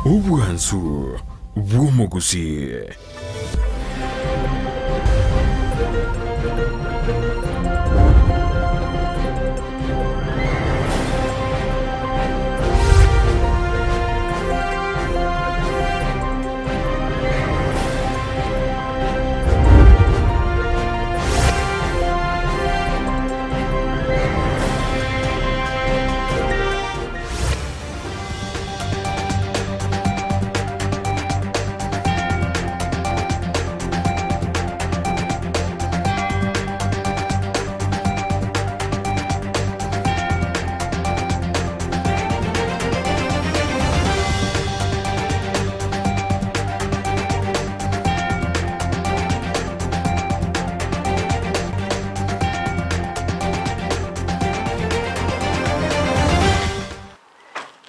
Obwansu bw'omogusii.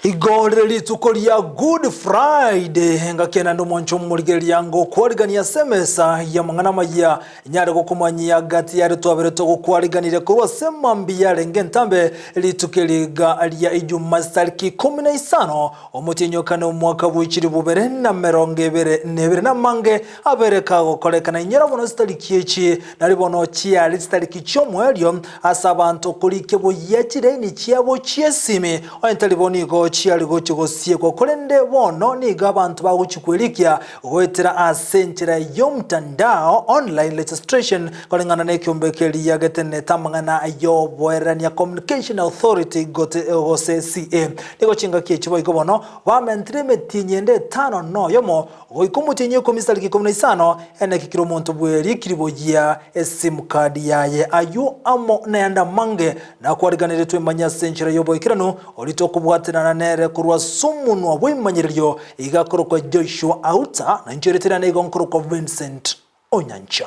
Igo rire rituko ria Good Friday engaki naende omonche omorigereria ngokwarigania ase emesa y'amang'ana amaya nyare gokomanyia gati yare twabere togokwariganire korwa ase mambia yarenge entambe rituko eri iga ria Ijumaa chitariki ikomi na isano omotienyi o kane omwaka bwe chilifu bibere na emerongo ebere na ebere na amange abere kagokorekana. Inyora bono chitariki echi nari bono chiare chitariki chi'omoerio ase abanto korikia buya chilaini chiabo chi'esimi, onye tari bo nigo chiare gochia gosiekwa. Korende bono nigo abanto bagochia kwerikia goetera ase enchera y'omtandao, online registration, koreng'ana nekeombe keria getenenete amang'ana y'oboererania, Communication Authority, gose CA. Nigo chingaki echi boigo bono bamentire emetienyi ende etano noyomo, goika omotienyi o ikomi chitariki ikomi na isano, eneki kera omonto bw'erikiri boyia esim card yaye. Ayio amo nayande amange nakwariganirie twemanye ase enchera y'oboikeranu, oria tokobwatanana nere korwa ase omonwa bw'ebimanyererio, iga akorokwa Joshua Auta, na inche erieta riane igo nkorokwa Vincent Onyancha.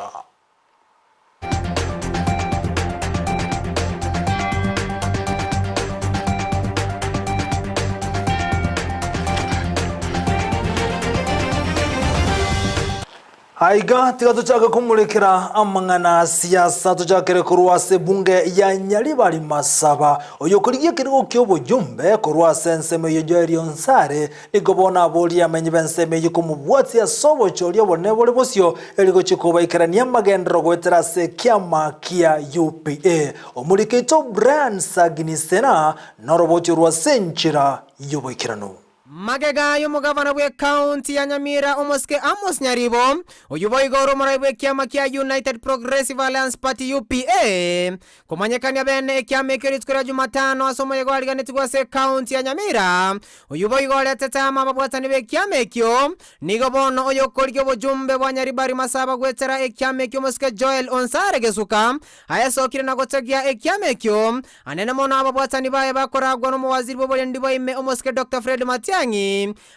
Aiga tiga tochake komorekera amang'ana a siasa, tochakere korwa ase ebunge ya Nyaribari Masaba, oyokorigia ekerogo ki'oboyumbe korwa ase ensemo eyio Joel Onsare, Nigo bono aborie amenyi b'ensemo eyio komobwatia ase obochori obonene bore bosio, erio gochia kobaikerania amagenderero goetera ase ekiama kia UPA. Omoriki oito Brian Sagini Sena noroboti orwo ase enchera y'oboikeranu. Magega y'omogavana bw'ekaunti ya Nyamira omosike Amos Nyaribo, oyio boigo ore omorai bw'ekiama kia United Progressive Alliance Party, UPA, Komanyekania bene ekiama ekio rituko ria Jumatano ase omoyega oariganetigwe ase ekaunti ya Nyamira, oyio boigo oretete amo ababwatani b'ekiama ekio, nigo bono oyokorigia obojumbe bwa Nyaribari Masaba goetera ekiama ekio omosike Joel Onsare Gesuka aesokire na gotegia ekiama ekio anene mono ababwatani baye bakoragwa nomowaziri bw'oborendi bwa ime omosike Doctor Fred Matiang'i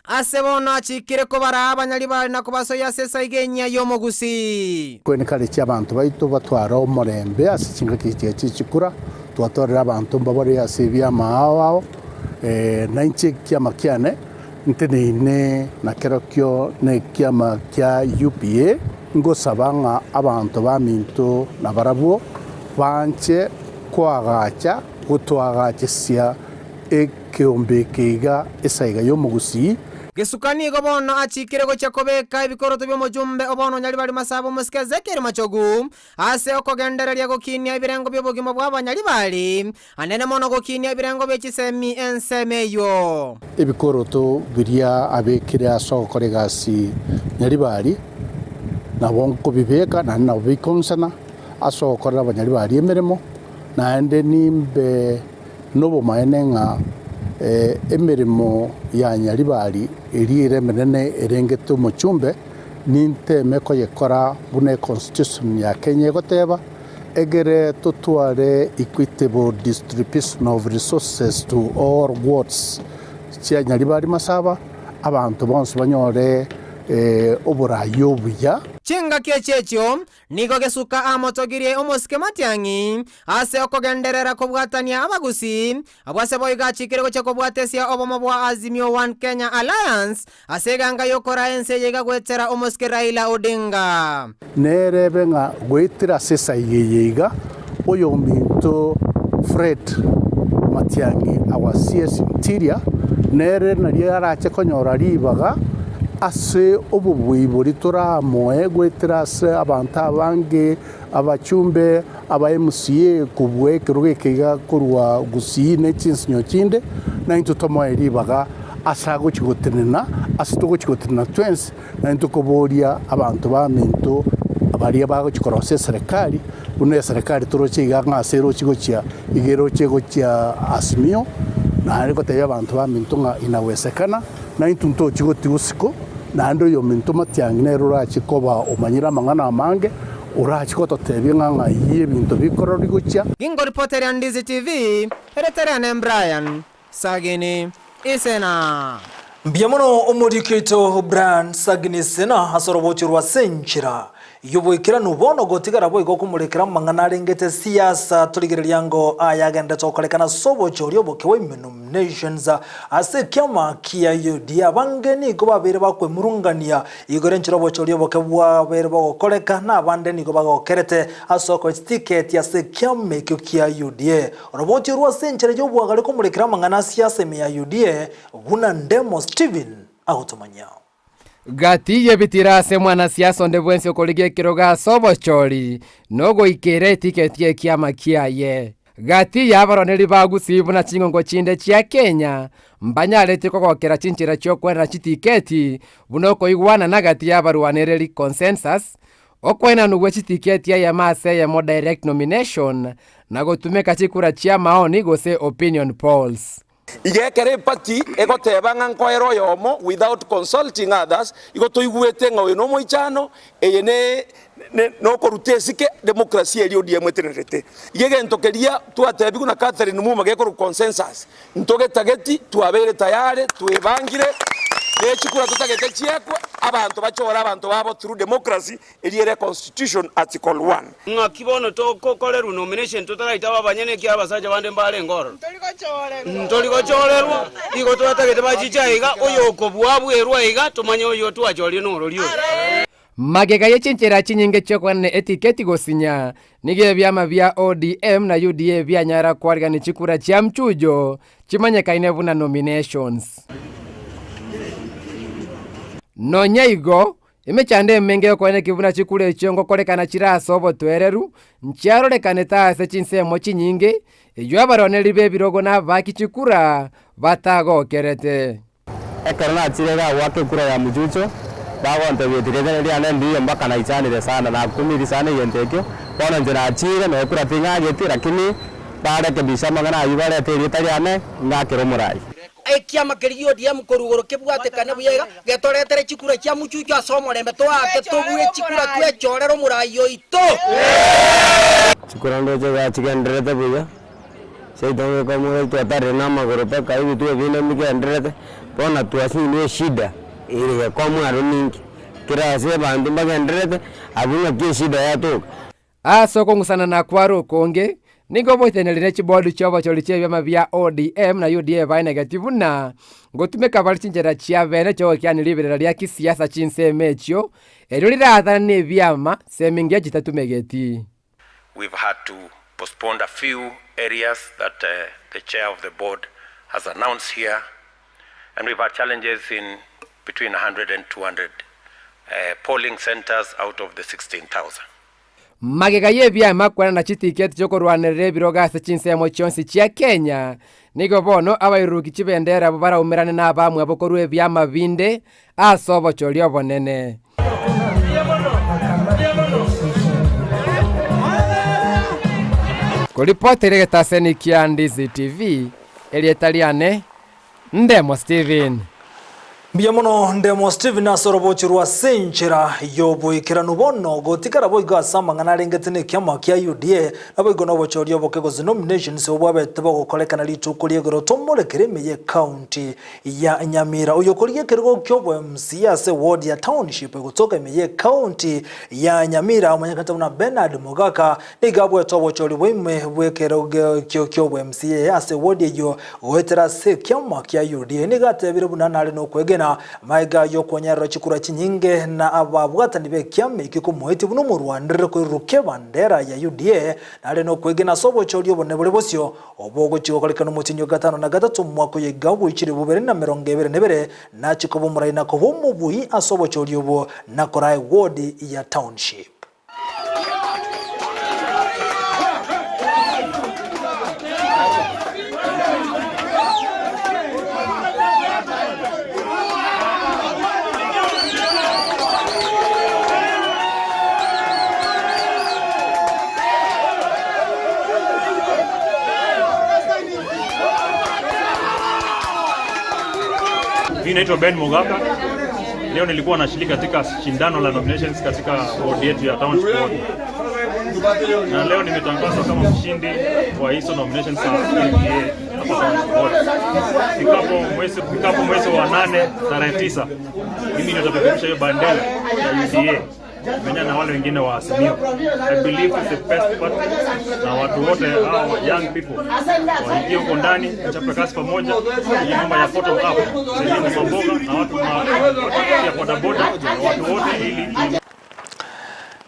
Ase bono achikire kobaraa abanyaribari na kobasoyia ase esaiga enyia y'omogusii. Korende kare chi'abanto baito batware omorembe ase chingaki echi chie chikura, twatwarire abanto mbabare ase ebiama ao ao, na inche ekiama kiane nteneine nakerokio nekiama kia UPA, ngosaba ng'a abanto baminto nabarabwo banche koagacha gotoagachesia Ekeombe eke iga esaiga y'omogusii. Gesuka nigo bono achikire gochia kobeka ebikoroto bi'omochumbe o bono Nyaribari Masaba omosike Ezekiel Machogu ase okogendereria gokinia ebirengo bi'obogima bw'abanyaribari, anene mono gokinia ebirengo bie chisemi ensemo eyio. Ebikoroto biria abekire ase ogokora egasi Nyaribari nabo nkobibeka naende nabo bikong'isana ase ogokorera abanyaribari emeremo, naende nimbe Nobomaene ng'a emeremo ya Nyaribari eria ere emenene erengete omochumbe, ninteme koyekora buna econstitution ya Kenya egoteba, egere totware equitable distribution of resources to all wards chia Nyaribari Masaba, abanto bonsi banyore oboraai obuya. Chingaki echi echio Nigo gesuka amotogirie omosike Matiang'i ase okogenderera kobwatania abagusii, abwo ase boigo achikire gochia kobwatesia obomo bwa Azimio One Kenya Alliance ase eganga y'okoraa ense eye iga goetera omosike Raila Odinga. Nerebe ng'a goetera ase esaiga eye iga, oyominto Fred Matiang'i our CS Interior, Nere naria arache konyora ribaga ase obobui toramoe gwetera ase abantu abange abachumbe aba MCA kubwe keruge keiga korwa Gusii ne chinsinyo chinde na into tomoe ribaga ase agochigotenena ase togochigotenena twensi na into koboria abantu baminto abaria bagochikorosa eserikali buna eserikali toroche iga ng'a eroche gochia igeroche gochia Azimio na gotebia abantu baminto ng'a inawezekana na into ntochigoti usiko naende oyo minto Matiang'i nere orache koba omanyire amang'ana amange orache gototebia ng'a ng'ai ebinto bikorori gochia. Gingo reporter ya Ndizi TV, Ereterane Brian Sagini Isena. Mbiamono omorikito Brian Sagini Sena asorobochi rwa senchira yobwekera nubono gotigara boigo kumurekera mang'ana arengete siasa torigereria ngo ayagende tokorekana sobocho oboke wa nominations ase kiama kia UDA bange nigo babere bakwemurungania igore nchiro bocho oboke bwabere bagokoreka na abande nigo bagokerete asoko ticket ase kiama ekio kia UDA orobochi rwa senchera yobwagare kumurekera mang'ana siasa ya UDA buna Ndemo Steven agotomanya. Gati yebitirase mwanasiasa onde bwensi okorigia ekirogo ase obochori nogoikera etiketi ekiama kiaye. Gati yabaroneri ba Gusii buna ching'ongo chinde chia Kenya mbanyarete kogokera chinchera chiokwerera chitiketi buna okoigwana na gati yabarwanereri consensus okwenanwa gwe chitiketi eyemo ase eyemo direct nomination na gotumeka chikura chia maoni gose opinion polls. Igekere party egoteba ng'a nkoera oyomo without consulting others igo toigwete ng'a oyo nomoichano eye ne nokoruta esike democracy eri ODM etenerete. Igegento keria twatebigu na Catherine Muma gekoru consensus ntogetageti twabere tayari twebangire nechikura totagete chiekwe abantu bachora abantu babo through democracy eri ere constitution article 1. Ng'aki bono tokokorerwa nomination totaraita abanyene kia abasacha bande mbare ngoro ntorigochorerwa igo twatagete bachicha iga oyo okobwabwerwa iga tumanye oyo twachorie norori. Magega yechinchera chinyinge chiokwane etiketi gosinya nige byama bya ODM na UDA byanyara kwarigani chikura chia mchujo chimanyekaine buna nominations. Nonya igo emechando emenge yokoene kibuna chikura echio ngokorekana chirase obotwereru nchiarorekane ase chinsemo chinyinge eyo abaroneri bebirogo na abaki chikura batagokerete. Ekero nachire gwaka ekura ya muchucho bagontebietire riane ndiyo mpaka naichanire sana nakumiri sana egento ekio bono inche nachire nekura ting'ageti lakini barekebisha amang'ana aywo barete erieta riane ng'akera omorai. Ekiama keri ODM korugoro kebwatekane buya getoretere chikura chia muchucho ase omorembe twake tobue chikura twechorere omorai oito. Chikura ndoche gachigenderete buya seitongeka omorai twatare na amagoro mpaka hivi tuwe binde migenderete bona twasinywe shida iri gekomwaro mingi kira ase bantu mbagenderete abwo ng'aki eshida yatoka. Ase okong'usana na kwaro okonge nigo boitenerire chibodi chiobochori chia ebiama bia ODM na UDA baenegeti buna ngotumeka bari chinchera chia bene chiogokianera riberera ria kisiasa chinsemo echio erio rirathana na ebiama semingia chitatumegeti. We've had to postpone a few areas that the chair of the board has announced here, and we've had challenges in between 100 and 200 polling centers out of the 16,000. Magega y'ebiama kwana na chitiketi chiokorwanerera ebirogo ase chinsemo chionsi chia Kenya nigo bono abairuki chibendera abo baraumerane na abamwe abo korwa ebiama binde ase obochori obonene. Koripotere getaseni kia Ndizi TV, Elietaliane Ndemo Steven. Mbiamono Ndemo Steven asorobochi rwa senchera yoboikerano bono gotigara boigo ase amang'ana arengete na ekiama kia UDA naboigo nobochori oboke gose nominations obwabete bogokorekana rituko riegoro tomorekere emeye county ya Nyamira oyo korigia ekerogo kia obo MCA ase ward ya township gotoka emeye county ya Nyamira omonyekete buna Bernard Mogaka nigo abwete obochori bwaime bw'ekerogo kio obo MCA ase ward eyo goetera ase ekiama kia UDA nigo atebire buna nare nokwegena Kwegena maiga yokonyarra chikura chinyinge na ababwatani bekiame ikikomoeti buno mu Rwanda kwiruke bandera ya UDA nale no kwegena sobo cholio bone bole bosio obogo chikokolekana mutinyo gatano na gatatu mwako yegawo ichiri bubere na 22 na chikobo muraina ko bomubuyi asobo cholio bo na korai ward ya township. Mimi naitwa Ben Mogaka. Leo nilikuwa nashiriki katika shindano la nominations katika ward yetu ya Township Ward. Na leo nimetangazwa kama mshindi wa hizo nominations za UDA hapa Township Ward. Ifikapo mwezi wa 8 tarehe 9, mimi nitapeperusha hiyo bendera ya UDA menya na wale wengine wa Azimio. I believe it's the best party, na watu wote hao young people waingie huko ndani, tuchape kazi pamoja. Hii mambo ya photo up, sisi mamboga na watu ya bodaboda, watu wote ili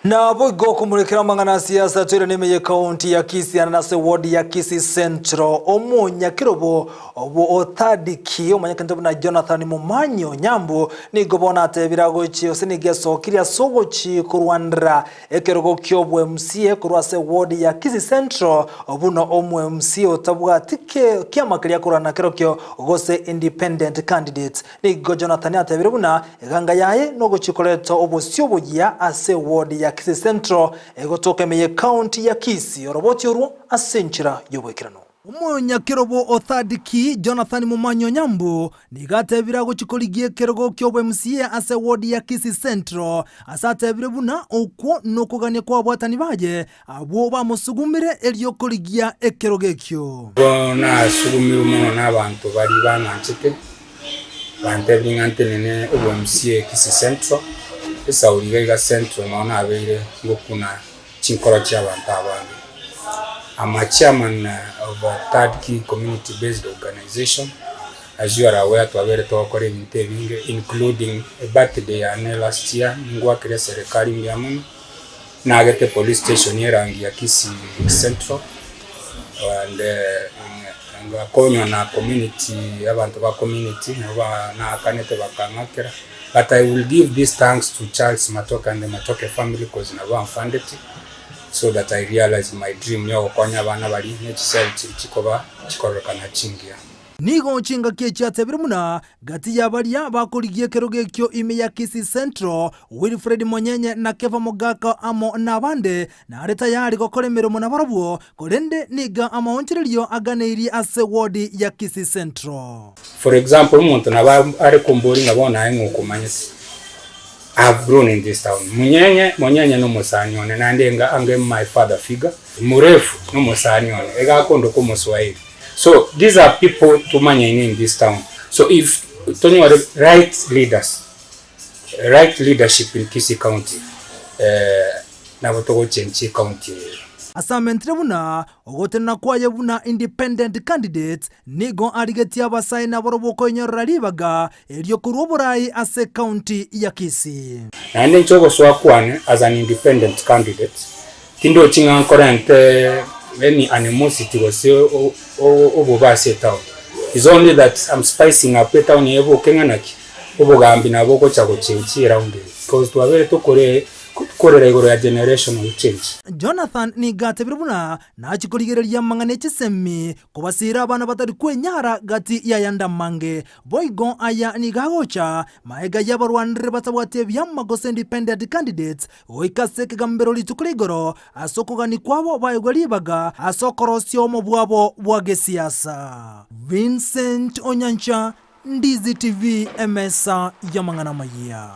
na boigo kumurekera mangana siasa twire nemeye county ya Kisii ananase ward ya Kisii Central omunyakirobo obo otadiki omanyakante na Jonathan Mumanyo Nyambo nigobona atebirago chi osinigeso kiria sogochi kurwandra ekerogo kyobwe MCA kurwase ward ya Kisii Central obuno omwe MCA otabwatike kiamakiria kurana kerokyo gose independent candidates nigo Jonathan atebirabuna eganga yaye nogochikoleto obosio bugia ase ward ya Kisii Central egotoka meye county ya Kisii oroboti orwo asenchira yobwekirano. Umunyakirobo othadiki Jonathan Mumanyo Nyambo nigatebira gochikorigie kerogo kyobwe MCA ase ward ya Kisii Central asatebire buna okwo nokugania kwa bwatani baje abo bamusugumire eryokorigia ekerogo ekyo. Bona sugumire umuntu n'abantu bari bananchete bantebingante nene obwe MCA Kisii Central esauriga Central naona abeire ngokuna chinkoro ky'abantu abange. I'm a chairman of a third key community-based organization. As you are aware, twabere twakora ebintu ebinge including a birthday yane last year ngwakire serikali mbiamuno nagete police station yerangi ya Kisii Central and ngakonywa na community abantu ba community na kanete bakangakira. But I will give these thanks to Charles Matoke and the Matoke family because nabo funded so that I realize my dream yo konya abana bari n'ekisel chikoba chikorokana chingia. Nigo chinga kyekyatebire muna gati yabaria bakorigie kerogo ekyo ime ya Kisii Central Wilfred Monyenye na Keva Mogaka amo nabande na are tayari gokora emirimo nabarabwo korende niga amaonchererio aganeirie ase ward ya Kisii Central. For example, umuntu naba ari kumburi ngabona engukumanyise I've grown in this town. Munyenye no musani one nandenga ange my father figure murefu no musani one egakondo ko muswahili. So these are people tumanya in this town. So if Tony are right leaders, right leadership in Kisii County, nabo change county. Asamentire buna ogotena kwaye buna independent candidates nigo arigetia abasae nabo konyorora ribaga eryo kurwoborai ase county ya Kisii. Nande nchogo swakwane as an independent candidate tindo chinga nkorente any animosity gose obubase town. It's only that I'm spicing up town yebo kenganaki obugambi nabo kocha gochenchi around it because twabere tukore korera igoro ya generational change. Jonathan nigatebire buna nachikorigereria mang'ana chisemi kubasira abana batari kwenyara gati ya yandamange boigo aya nigagocha maega y'abarwanire batabwate byamagose independent candidates oikase kigambero litukuri igoro asokogani kwabo baegwa ribaga asokorosio omo bwabo bwa gesiasa. Vincent Onyancha, Ndizi TV, emesa ya mang'ana maya.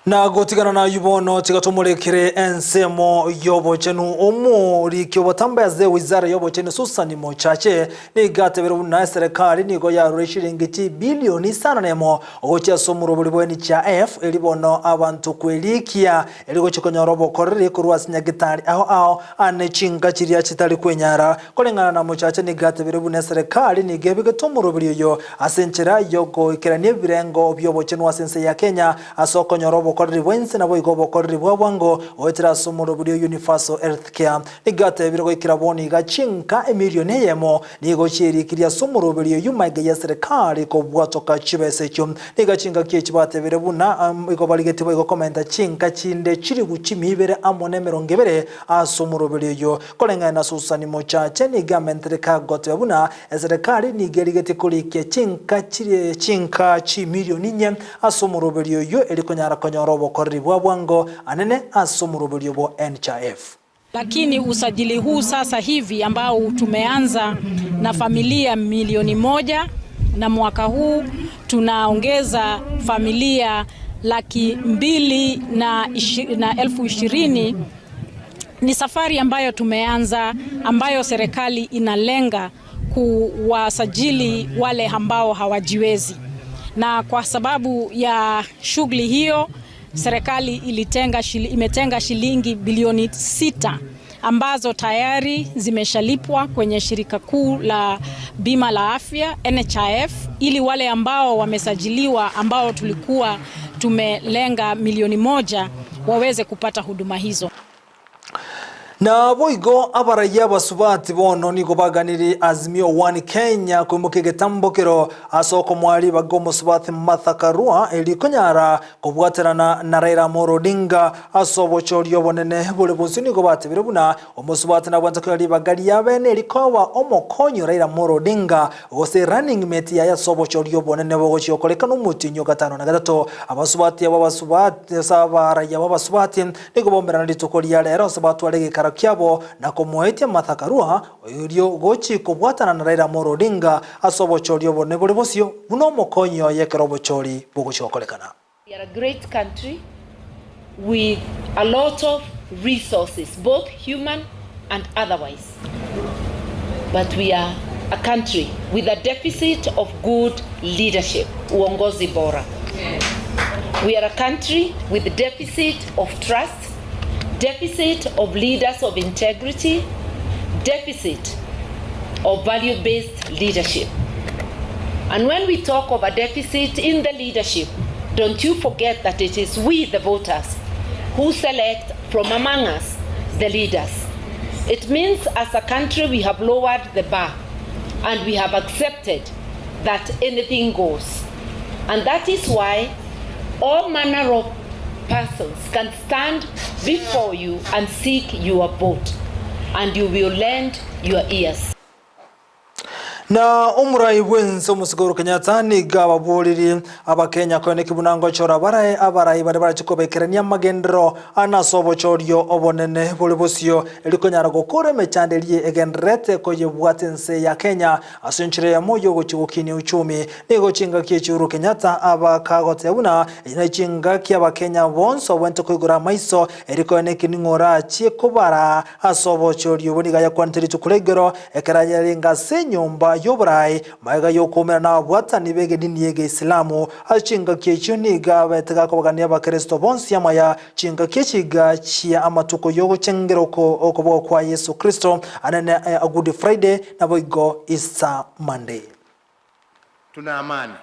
Na gotigana na yubono tigatumulekere ensemo yobochenu omuriki obatambaze wizara yobochenu Susan Mochache nigatebera na serikali nigo yarure shilingi bilioni sana nemo ogocha somuro buli bweni cha F elibono abantu kwelikia eligo chikonyoro bokorere kurwa sinyagitari aho aho ane chinga chiria chitali kwenyara kolengana na Mochache nigatebera na serikali nigebige tumuro buli yo asenchera yogo ikeranie birengo byobochenu asense ya Kenya asoko nyorobo korri wense nabo igobo korri bwango oetera somuro buri Universal Health Care nigate biro ikiraboni gachinka emilioni yemo nigo chirikiria somuro buri yumaiga ya serikali ko bwatoka chibese cyo nigachinga kiye chibate birebuna igo baligeti bo komenta chinka chinde chiri guchimibere amone merongebere asomuro buri yo kolenga na Susan Mochache nigamentre ka gote buna serikali nigerigeti kulike chinka chiri chinka chi milioni nye asomuro buri yo elikonyara konyorobo koribwa bwango anene asomurubulio bo NHIF. Lakini usajili huu sasa hivi ambao tumeanza na familia 1,000,000 na mwaka huu tunaongeza familia 220,000 ni safari ambayo tumeanza, ambayo serikali inalenga kuwasajili wale ambao hawajiwezi. Na kwa sababu ya shughuli hiyo serikali imetenga shilingi bilioni 6 ambazo tayari zimeshalipwa kwenye shirika kuu la bima la afya NHIF, ili wale ambao wamesajiliwa ambao tulikuwa tumelenga 1,000,000 waweze kupata huduma hizo. Na boigo abaraya basubati bono nigo baganiri Azimio One Kenya kuimukige tambokero asoko mwali bagomo subati Martha Karua elikonyara kobwaterana na Raila Amolo Odinga asobochorio bonene bule bonsi nigo batebire buna omusubati na bwanza kwali bagali yabene elikowa omokonyo Raila Amolo Odinga gose running mate ya yasobochorio bonene bogochiokoleka n'umutinyo 53 abasubati abasubati sabaraya babasubati nigo bomberana lituko lya lero sabatu alege kyabo na komoetia Martha Karua oyo gochi kobwatana na Raila Amolo Odinga asobochorio bone buli bosio buno mokonyo yekero bochori bogochokolekana. We are a great country with a lot of resources, both human and otherwise. But we are a country with a deficit of good leadership, uongozi bora. We are a country with a deficit of trust, deficit of leaders of integrity, deficit of value-based leadership. And when we talk of a deficit in the leadership, don't you forget that it is we, the voters, who select from among us the leaders. It means as a country we have lowered the bar and we have accepted that anything goes. And that is why all manner of persons can stand before you and seek your vote, and you will lend your ears. Na umurai wenso musigoro Kenyatta ni gababuliri abakenya kone kibunango chora barae abarai bare barachikobekerania magendero anasobo chorio obonene buli bosio elikonyara gokore mechanderie egenderete koyebwate nse ya Kenya asunchire ya moyo gochigokini uchumi nigo chinga kiechuru Kenyatta abakagote buna ina chinga kia abakenya bonso wento koigura maiso elikone kiningora chiekobara asobo chorio boniga yakwantiri tukuregero ekerayarenga se nyumba yoburai maiga yokomera na bwatani bege dini yege Islamu achinga kyecho niga betega kobagania abakristo bonsi amaya chinga kyechiga chia amatuko yogo chengeroko okobo kwa Yesu Kristo anene a Good Friday na boigo Easter Monday. Tuna amani,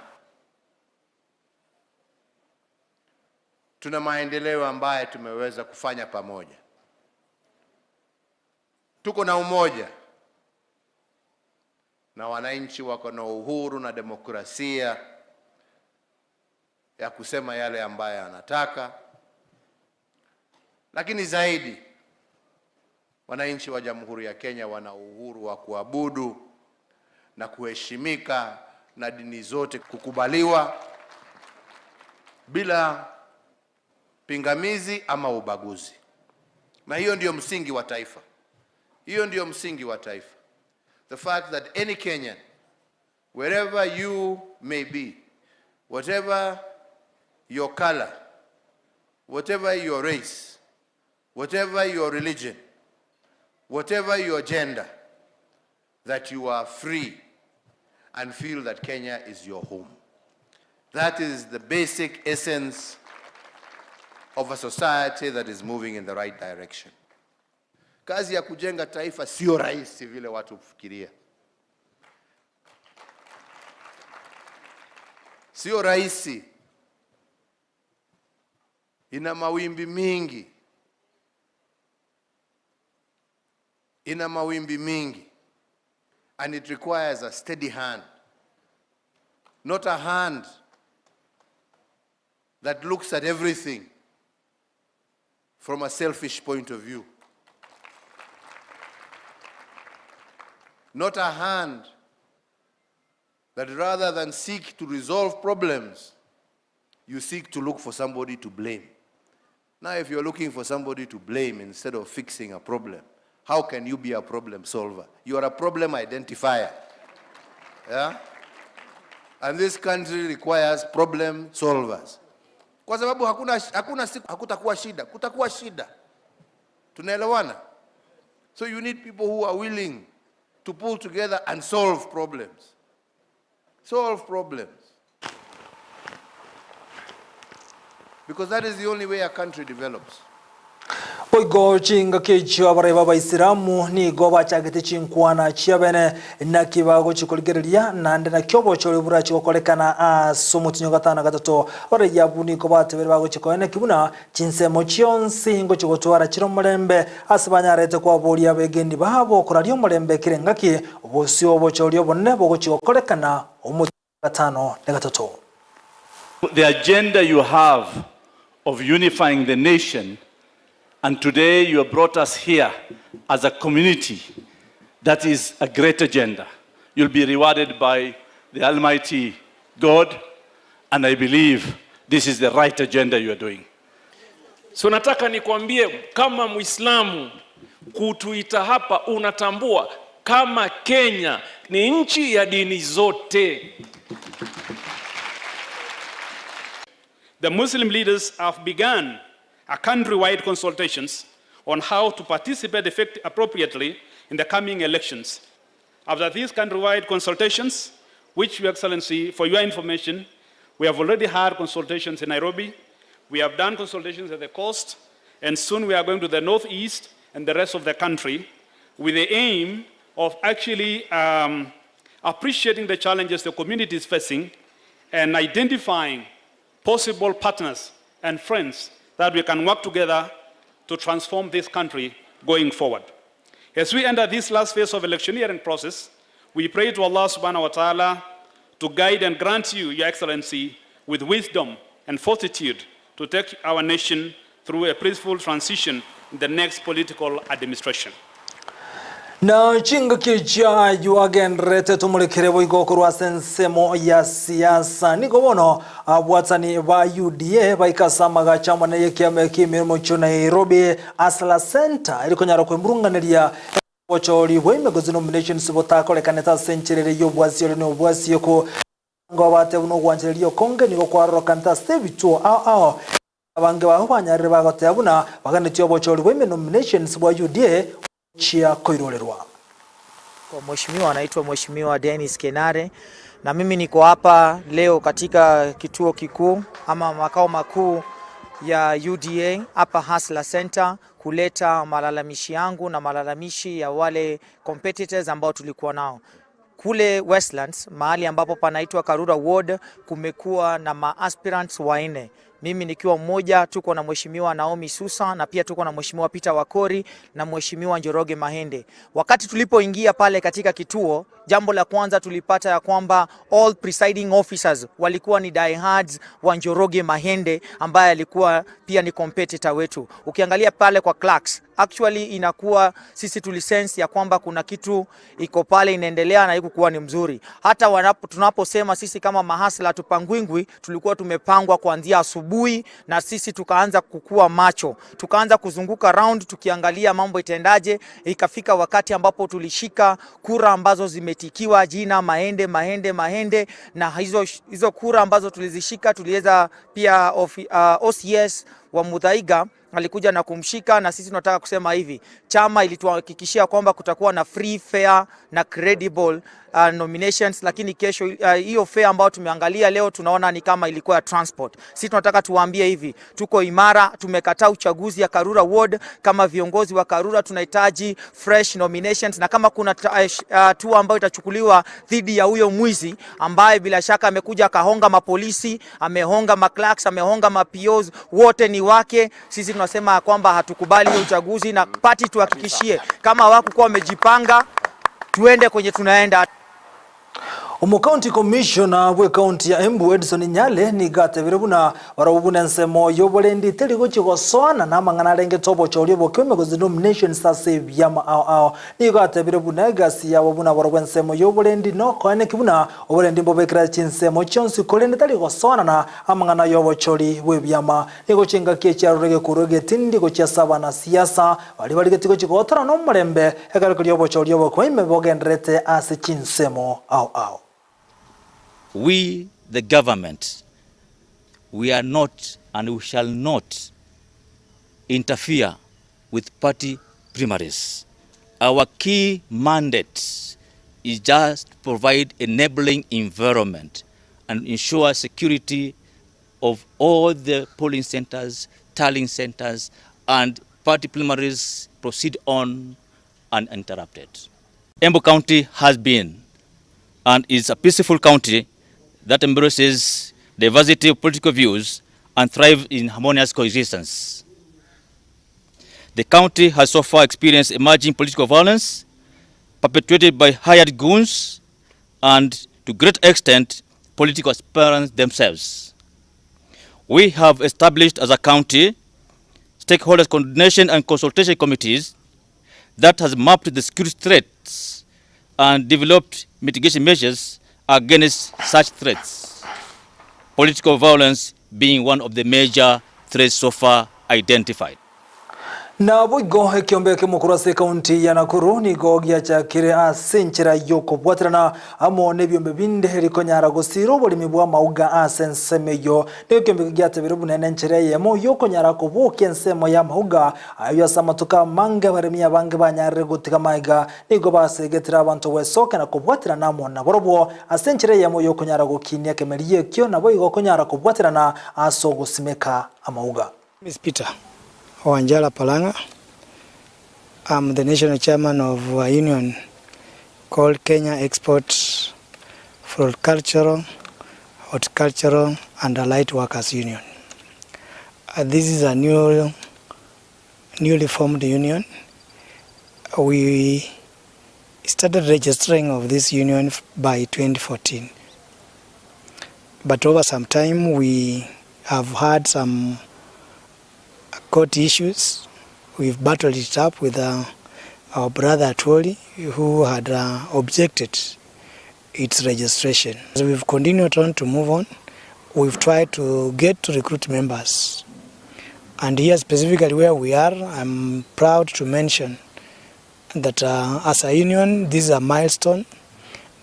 tuna maendeleo ambayo tumeweza kufanya pamoja, tuko na umoja na wananchi wako na uhuru na demokrasia ya kusema yale ambayo anataka. Lakini zaidi, wananchi wa Jamhuri ya Kenya wana uhuru wa kuabudu na kuheshimika na dini zote kukubaliwa bila pingamizi ama ubaguzi. Na hiyo ndiyo msingi wa taifa. Hiyo ndiyo msingi wa taifa. The fact that any Kenyan, wherever you may be, whatever your color, whatever your race, whatever your religion, whatever your gender, that you are free and feel that Kenya is your home. That is the basic essence of a society that is moving in the right direction. Kazi ya kujenga taifa sio rahisi vile watu hufikiria. Sio rahisi. Ina mawimbi mingi. Ina mawimbi mingi. And it requires a steady hand. Not a hand that looks at everything from a selfish point of view. Not a hand that rather than seek to resolve problems, you seek to look for somebody to blame. Now, if you're looking for somebody to blame instead of fixing a problem, how can you be a problem solver? You are a problem identifier. Yeah? And this country requires problem solvers. Kwa sababu hakuna siku hakutakuwa shida, kutakuwa shida. Tunaelewana? So you need people who are willing to pull together and solve problems. Solve problems. Because that is the only way a country develops. Oigo chinga kicho abareba abaisilamu nigo bachagete chinkwana chiabene na kibago chikoligereria nande na kyobo cholibura chikokorekana aso gatano gatato abareyabu nigo batebere bago chikoene kibuna chinsemo chionsi ngo chigotwara chiro mulembe asibanyarete kwa bolia begendi babo korario mulembe kirengaki obosio obochorio bonne bogo chikokorekana omutinyo 53. The agenda you have of unifying the nation, and today you have brought us here as a community, that is a great agenda. You'll be rewarded by the Almighty God, and I believe this is the right agenda you are doing. So nataka nikwambie kama Muislamu kutuita hapa, unatambua kama Kenya ni nchi ya dini zote. The Muslim leaders have begun a countrywide consultations on how to participate appropriately in the coming elections. After these countrywide consultations, which, Your Excellency, for your information, we have already had consultations in Nairobi, we have done consultations at the coast, and soon we are going to the northeast and the rest of the country with the aim of actually appreciating the challenges the community is facing and identifying possible partners and friends that we can work together to transform this country going forward. As we enter this last phase of electioneering process, we pray to Allah subhanahu wa ta'ala to guide and grant you, Your Excellency, with wisdom and fortitude to take our nation through a peaceful transition in the next political administration. Na chinga kicha yuagenrete tumulekere boigo rwa sensemo ya siasa niko bono abwatani ba UDA baikasama gachama na yekiame kimirimo cho Nairobi Asla Center ilikonyara kwemurunganeria bochori bwemigozi nominations botakorekaneta sencherere yobwasio ne obwasio ko ngo bate buno gwanchererio konge niko kwarorokanta sebituo ao abange baho banyarire bagotea buna baganetio bochori bwemi nominations bwa UDA chia koirorerwa. Kwa mheshimiwa anaitwa Mheshimiwa Dennis Kenare, na mimi niko hapa leo katika kituo kikuu ama makao makuu ya UDA hapa Hustler Center kuleta malalamishi yangu na malalamishi ya wale competitors ambao tulikuwa nao kule Westlands, mahali ambapo panaitwa Karura Ward. Kumekuwa na ma-aspirants wanne, mimi nikiwa mmoja. Tuko na Mheshimiwa Naomi Susa na pia tuko na Mheshimiwa Peter Wakori na Mheshimiwa Njoroge Mahende. Wakati tulipoingia pale katika kituo, jambo la kwanza tulipata ya kwamba all presiding officers walikuwa ni diehards wa Njoroge Mahende ambaye alikuwa pia ni competitor wetu. Ukiangalia pale kwa clerks, actually inakuwa sisi tulisense ya kwamba kuna kitu iko pale inaendelea na haikuwa ni mzuri. Hata tunaposema sisi kama mahasla tupangwingwi, tulikuwa tumepangwa kuanzia asubuhi. asubuhi, na sisi tukaanza kukua macho, tukaanza kuzunguka round tukiangalia mambo itaendaje. Ikafika wakati ambapo tulishika kura ambazo zimetikiwa jina Mahende, Mahende, Mahende, na hizo kura ambazo tulizishika tuliweza pia OCS wa Muthaiga alikuja na kumshika. Na sisi tunataka kusema hivi, chama ilituhakikishia kwamba kutakuwa na free, fair na credible nominations, lakini kesho hiyo fair ambayo tumeangalia leo tunaona ni kama ilikuwa ya transport. Sisi tunataka tuwaambie hivi, tuko imara, tumekataa uchaguzi ya Karura Ward. Kama viongozi wa Karura tunahitaji fresh nominations, na kama kuna hatua ambayo itachukuliwa dhidi ya huyo mwizi ambaye bila shaka amekuja akahonga mapolisi, amehonga maclerks, amehonga ma-POs, wote ni wake. Sisi tunasema kwamba hatukubali hiyo uchaguzi, na party tuhakikishie kama hawakukuwa wamejipanga, tuende kwenye tunaenda. Omo county commissioner bwe county ya Embu Edson Nyale nigatebire buna barabubuna ensemo yoborendi teri gochigosoana na amang'ana arengete obochori obokiome gozi nominations ase ebiama ao ao. Nigo atebire buna egasi yabo buna barabwo ensemo yoborendi nokoeneki buna oborendi mbobekera chinsemo chionsi korende tari gosoana na amang'ana yobochori bwe ebiama. Nigo chingaki echiarore gekuru egetindi gochiasa abanasiasa bari barigeti gochigotora nomorembe ekero keria obochori obokoime bogenderete ase chinsemo ao ao. We, the government, we are not and we shall not interfere with party primaries. Our key mandate is just to provide enabling environment and ensure security of all the polling centers, tallying centers, and party primaries proceed on uninterrupted. Embu County has been and is a peaceful county that embraces diversity of political views and thrives in harmonious coexistence. The county has so far experienced emerging political violence perpetuated by hired goons and, to great extent, political aspirants themselves. We have established as a county stakeholders coordination and consultation committees that has mapped the security threats and developed mitigation measures against such threats, political violence being one of the major threats so far identified. Na boigo ekiombe kimukuru ase county ya Nakuru nigo giachakire ase enchera yokobwaterana amo nebiombe binde rikonyara gosira oborimi bwa mauga ase ensemo eyo. Nigo ekiombe giatebire bunene enchera eyemo yokonyara kobokia ensemo ya mauga ayo ase amatuka amange abaremi abange banyarire gotiga maiga. Nigo basegetire abanto bwesoke na kobwaterana amo naborobwo ase enchera eyemo yokonyara gokinia ekemeri ekio nabo igo okonyara kobwaterana ase ogosimeka amauga. Miss Peter Wanjala Palanga. I'm the national chairman of a union called Kenya Export Floricultural, Horticultural and Allied Workers Union. This is a newly formed union. We started registering of this union by 2014. But over some time we have had some court issues. We've battled it up with our brother Atwoli, who had objected its registration. So we've continued on to move on. We've tried to get to recruit members. And here specifically where we are, I'm proud to mention that as a union, this is a milestone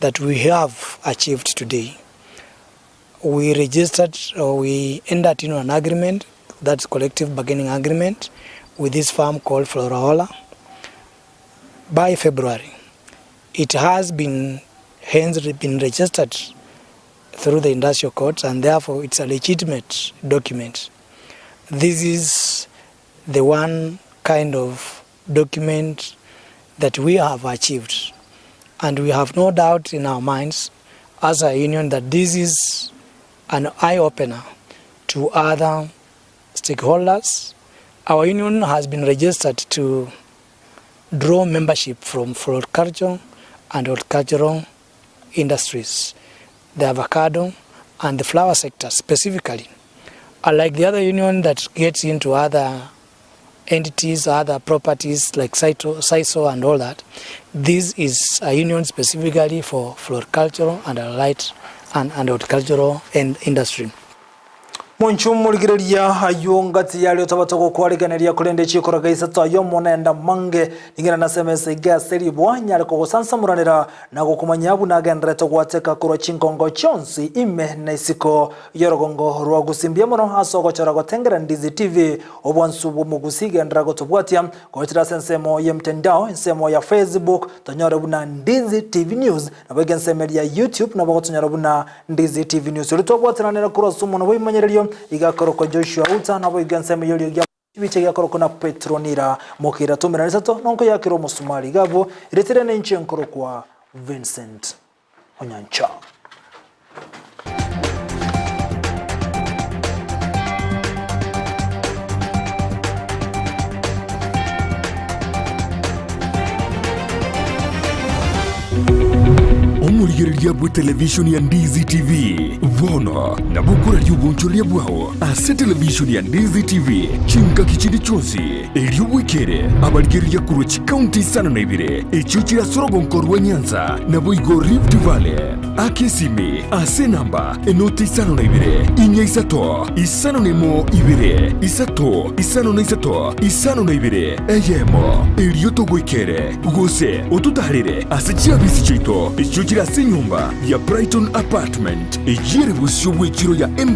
that we have achieved today. We registered, or we entered into an agreement, that's collective bargaining agreement, with this firm called Floraola by February. It has been hence been registered through the industrial courts, and therefore it's a legitimate document. This is the one kind of document that we have achieved, and we have no doubt in our minds as a union that this is an eye-opener to other stakeholders. Our union has been registered to draw membership from floriculture and horticultural industries, the avocado and the flower sector specifically. Unlike the other union that gets into other entities, other properties like SISO and all that, this is a union specifically for floricultural and allied and horticultural industry. Monchumurigireria ayo ngati yalio tabatoko kwariganeria kurende chikoraga isato ayo monenda mange ningena na SMS igaseri bwanya ariko gosansamuranira na gokumanya bunagenderete gwateka kurwa chinkongo chonsi ime na isiko yorogongo rwa gusimbia mono asogochora gotengera Ndizi TV obwansu bumugusigendera gotubwatia gochira sensemo ya mtandao ensemo ya Facebook tonyore buna Ndizi TV News na bwege ensemo ya YouTube na bogotonyora buna Ndizi TV News ritobwatiranira kurwa sumo no bwimanyererio igakoroko Joshua Uta nabo igansemo yolio gya biche gakoroko na Petronira mokira tumira nisato nonko yakiro musumari gabo iretire nenche nkoro kwa Vincent Onyancha. Omurigereria bwe television ya Ndizi TV bono nabukura ry'ubunchoria bwawo ase television ya Ndizi TV chinka kichindi chonsi eryobwekere abarigereria kurwa chikaunti 52 ekyo kirasorogonko rwa Nyanza nabo igo Rift Valley akesimi ase namba enoti 52 inya isato isano nemo ibere isato isano na isato isano na ibere eyemo eryo togwekere gose otutarire ase chiabisi chaito ekyo kirase nyumba ya Brighton Apartment ejere busyo bw'ekiro ya M.